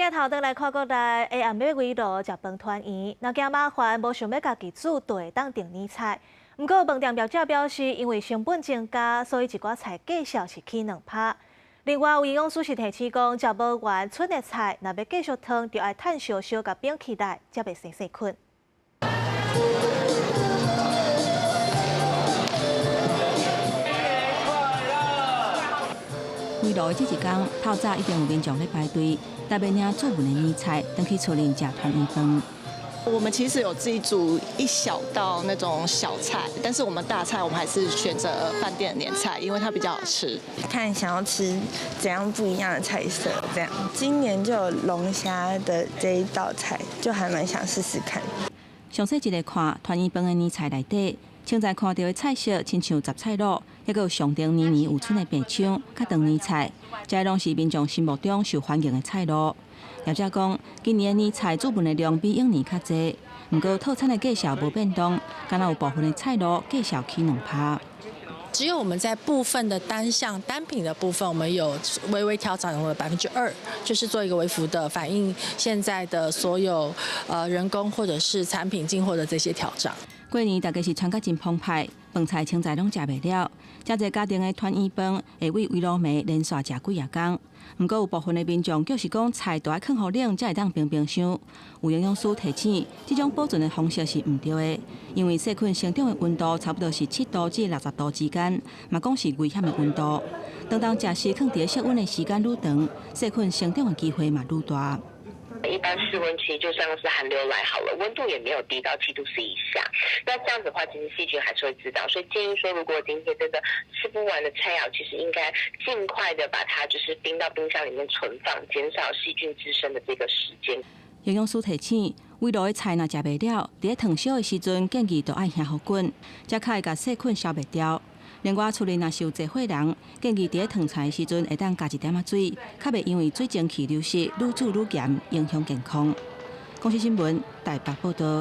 鏡頭轉來看國內，下暗欲圍爐食飯團圓，若驚麻煩，無想欲家己煮，就會當訂年菜。毋過飯店業者表示，因為成本增加，所以一寡菜價數是起2%。另外，有營養師是提醒講，食無完賰的菜，若欲繼續燙，就愛炭燒燒共冰起來，才袂生細菌。圍爐的這一工，透早已經有民眾咧排隊，特別領煮完的年菜，轉去厝裡食團圓飯。我們其實有自己煮一小道那種小菜，但是我們大菜我們還是選擇飯店的年菜，因為它比較好吃。看想要吃怎樣不一樣的菜色，這樣。今年就有龍蝦的這一道菜，就還蠻想試試看。詳細一下看團圓飯的年菜內底，現在看著的菜色，親像雜菜滷，抑閣有上頂年年有賰的白腸、較長年菜，這攏是民眾心目中受歡迎的菜路。業者講，今年的年菜煮飯的量比往年較濟，毋過套餐的價數無變動，敢若有部分的菜路價數起2%。只有我們在部分的單項單品的部分，我們有微微調漲了2%，就是做一個微幅的反映現在的所有人工或者是產品進貨的這些調漲。過年大家是穿甲真澎湃，飯菜青菜攏食袂了，遮濟家庭的團圓飯會為圍爐暝連續食幾仔工。毋過有部分的民眾就是講菜都愛囥予冷才會當冰冰箱。有營養師提醒，這種保存的方式是毋對的，因為細菌生長的溫度差不多是7度至60度之間，嘛講是危險的溫度。當當食食囥佇室溫的時間愈長，細菌生長的機會嘛愈大。一般室溫其實就像是寒流來好了，溫度也沒有低到7度C 以下。那這樣子的話，其實細菌還是會滋長。所以建議說，如果今天真的吃不完的菜餚，其實應該盡快的把它就是冰到冰箱裡面存放，減少細菌滋生的這個時間。營養師提醒，圍爐的菜若食袂了，佇咧燙燒的時陣建議都愛下予滾，才較會共細菌消滅掉。另外，厝裡若是有濟歲人，建議佇咧燙菜的時陣會當加一點仔水，較袂因為水蒸氣流失，愈煮愈鹹，影響健康。公視新聞台北報導。